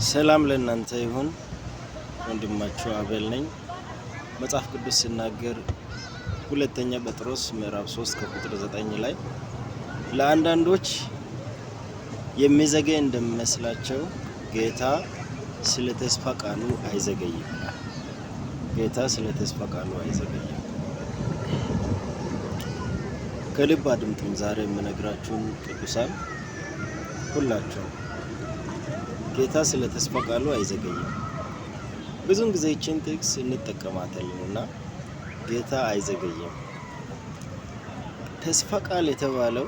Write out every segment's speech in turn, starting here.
ሰላም ለእናንተ ይሁን። ወንድማችሁ አቤል ነኝ። መጽሐፍ ቅዱስ ሲናገር ሁለተኛ ጴጥሮስ ምዕራፍ 3 ከቁጥር 9 ላይ ለአንዳንዶች የሚዘገይ እንደሚመስላቸው ጌታ ስለ ተስፋ ቃሉ አይዘገይም። ጌታ ስለ ተስፋ ቃሉ አይዘገይም። ከልብ አድምጡኝ። ዛሬ የምነግራችሁን ቅዱሳን ሁላችሁ ጌታ ስለ ተስፋ ቃሉ አይዘገይም። ብዙውን ጊዜ ይህችን ጥቅስ እንጠቀማታለን እና ጌታ አይዘገይም። ተስፋ ቃል የተባለው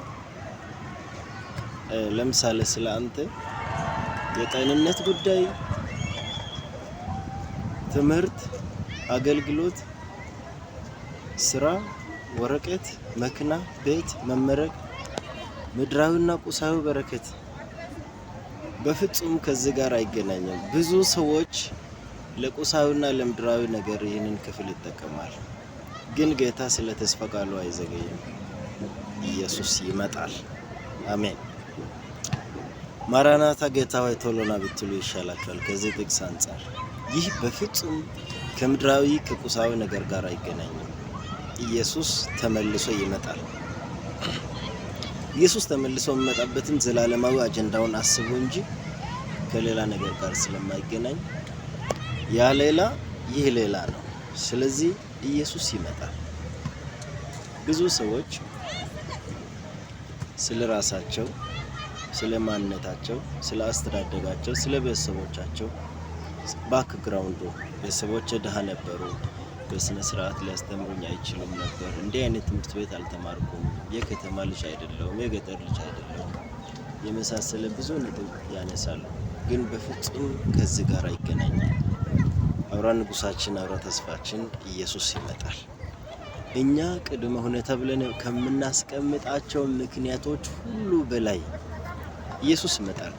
ለምሳሌ ስለ አንተ የጤንነት ጉዳይ፣ ትምህርት፣ አገልግሎት፣ ስራ፣ ወረቀት፣ መኪና፣ ቤት፣ መመረቅ፣ ምድራዊና ቁሳዊ በረከት በፍጹም ከዚህ ጋር አይገናኝም። ብዙ ሰዎች ለቁሳዊና ለምድራዊ ነገር ይህንን ክፍል ይጠቀማል። ግን ጌታ ስለ ተስፋ ቃሉ አይዘገይም። ኢየሱስ ይመጣል። አሜን። ማራናታ ጌታ ሆይ ቶሎ ና ብትሉ ይሻላችኋል። ከዚህ ጥቅስ አንጻር ይህ በፍጹም ከምድራዊ ከቁሳዊ ነገር ጋር አይገናኝም። ኢየሱስ ተመልሶ ይመጣል። ኢየሱስ ተመልሶ የሚመጣበትን ዘላለማዊ አጀንዳውን አስቡ እንጂ ከሌላ ነገር ጋር ስለማይገናኝ ያ ሌላ ይህ ሌላ ነው። ስለዚህ ኢየሱስ ይመጣል። ብዙ ሰዎች ስለ ራሳቸው፣ ስለ ማንነታቸው፣ ስለ አስተዳደጋቸው፣ ስለ ቤተሰቦቻቸው background ኡ ቤተሰቦቼ ድሃ ነበሩ፣ በስነ ስርዓት ሊያስተምሩኝ አይችሉም ነበር፣ እንዲህ አይነት ትምህርት ቤት አልተማርኩም፣ የከተማ ልጅ አይደለሁም፣ የገጠር ልጅ አይደለሁም የመሳሰለ ብዙ ነጥብ ያነሳሉ። ግን በፍጹም ከዚህ ጋር አይገናኝም። አውራ ንጉሳችን፣ አውራ ተስፋችን ኢየሱስ ይመጣል። እኛ ቅድመ ሁኔታ ብለን ከምናስቀምጣቸው ምክንያቶች ሁሉ በላይ ኢየሱስ ይመጣል።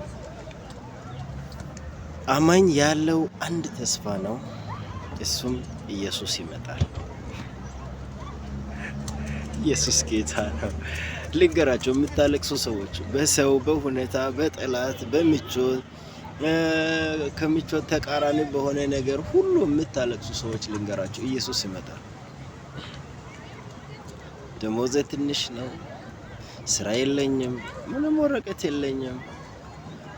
አማኝ ያለው አንድ ተስፋ ነው። እሱም ኢየሱስ ይመጣል። ኢየሱስ ጌታ ነው። ልንገራቸው፣ የምታለቅሱ ሰዎች በሰው በሁኔታ በጠላት በምቾት ከምቾት ተቃራኒ በሆነ ነገር ሁሉ የምታለቅሱ ሰዎች ልንገራቸው፣ ኢየሱስ ይመጣል። ደሞዜ ትንሽ ነው፣ ስራ የለኝም፣ ምንም ወረቀት የለኝም፣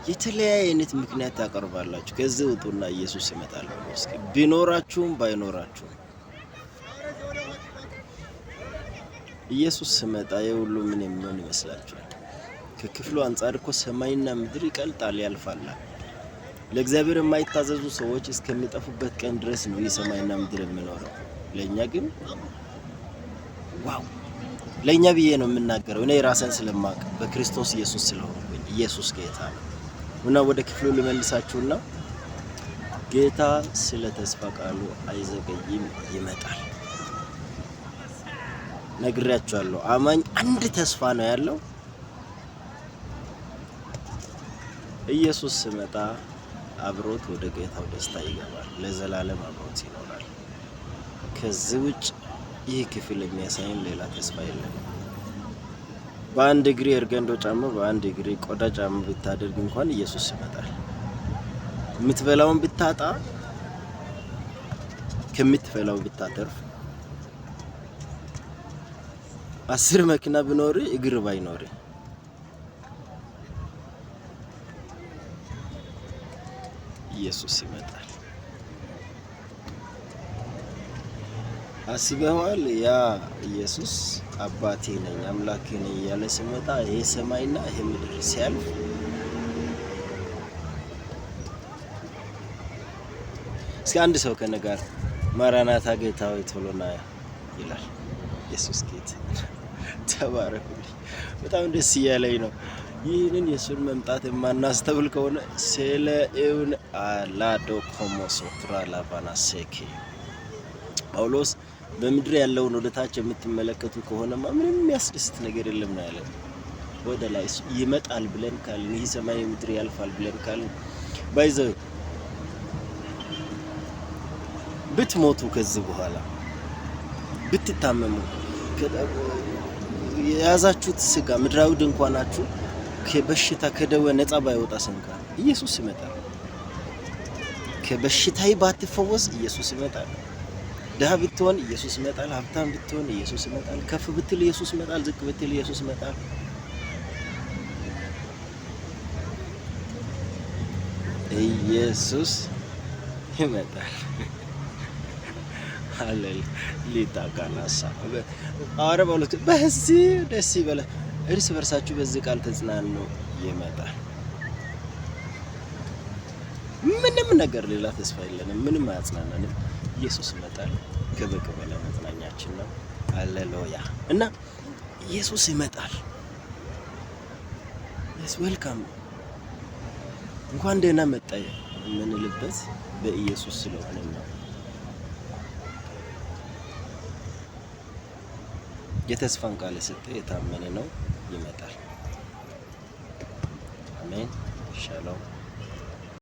የተለያየ አይነት ምክንያት ታቀርባላችሁ። ከዚህ ውጡና ኢየሱስ ይመጣል። እስኪ ቢኖራችሁም ባይኖራችሁም ኢየሱስ ሲመጣ የሁሉ ምን የሚሆን ይመስላችኋል? ከክፍሉ አንጻር እኮ ሰማይና ምድር ይቀልጣል፣ ያልፋል። ለእግዚአብሔር የማይታዘዙ ሰዎች እስከሚጠፉበት ቀን ድረስ ነው ይህ ሰማይና ምድር የሚኖረው። ለእኛ ግን wow! ለእኛ ብዬ ነው የምናገረው፣ እኔ ራሴን ስለማቅ በክርስቶስ ኢየሱስ ስለሆንኩኝ። ኢየሱስ ጌታ ነው። እና ወደ ክፍሉ ልመልሳችሁና ጌታ ስለ ተስፋ ቃሉ አይዘገይም፣ ይመጣል። ነግሬያችኋለሁ። አማኝ አንድ ተስፋ ነው ያለው። ኢየሱስ ሲመጣ አብሮት ወደ ጌታው ደስታ ይገባል። ለዘላለም አብሮት ይኖራል። ከዚህ ውጭ ይህ ክፍል የሚያሳይን ሌላ ተስፋ የለም። በአንድ እግሬ እርገንዶ ጫማ፣ በአንድ እግሬ ቆዳ ጫማ ብታደርግ እንኳን ኢየሱስ ይመጣል። የምትበላውን ብታጣ ከምትበላው ብታተርፍ፣ 10 መኪና ቢኖር እግር ባይኖር ኢየሱስ ይመጣል። አስበዋል? ያ ኢየሱስ አባቴ ነኝ አምላኬ ነኝ እያለ ሲመጣ ይሄ ሰማይና ይሄ ምድር ሲያልፍ እስኪ አንድ ሰው ከእኔ ጋር ማራናታ ጌታ ሆይ ቶሎ ና ይላል። ኢየሱስ ጌታ ተባረኩልኝ። በጣም ደስ እያለኝ ነው። ይህንን የእሱን መምጣት የማናስተውል ከሆነ ስለ እውን አላዶ ኮሞሶትራ ላቫና ሴኬ ጳውሎስ በምድር ያለውን ወደ ታች የምትመለከቱ ከሆነማ ምንም የሚያስደስት ነገር የለም ነው ያለን። ወደ ላይ ይመጣል ብለን ካልን፣ ይህ ሰማይ ምድር ያልፋል ብለን ካልን፣ by the way ብትሞቱ፣ ከዚህ በኋላ ብትታመሙ፣ የያዛችሁት ስጋ ምድራዊ ድንኳናችሁ ከበሽታ ከደዌ ነፃ ባይወጣ እንኳን ኢየሱስ ይመጣል። ከበሽታዬ ባትፈወስ ኢየሱስ ይመጣል። ድሃ ብትሆን ኢየሱስ ይመጣል። ሀብታም ብትሆን ኢየሱስ ይመጣል። ከፍ ብትል ኢየሱስ ይመጣል። ዝቅ ብትል ኢየሱስ ይመጣል። ኢየሱስ ይመጣል። ሃሌሉያ ሊታካናሳ ሐዋርያ ጳውሎስ በዚህ ደስ ይበለ እርስ በርሳችሁ በዚህ ቃል ተጽናኑ። ይመጣል። ምንም ነገር ሌላ ተስፋ የለንም። ምንም አያጽናናንም። ኢየሱስ ይመጣል። ከበቂ በላይ መጽናኛችን ነው። ሃሌሉያ እና ኢየሱስ ይመጣል። Yes, welcome፣ እንኳን ደህና መጣ የምንልበት በኢየሱስ ስለሆነ ነው። የተስፋን ቃል የሰጠ የታመነ ነው። ይመጣል። አሜን። ሻሎም።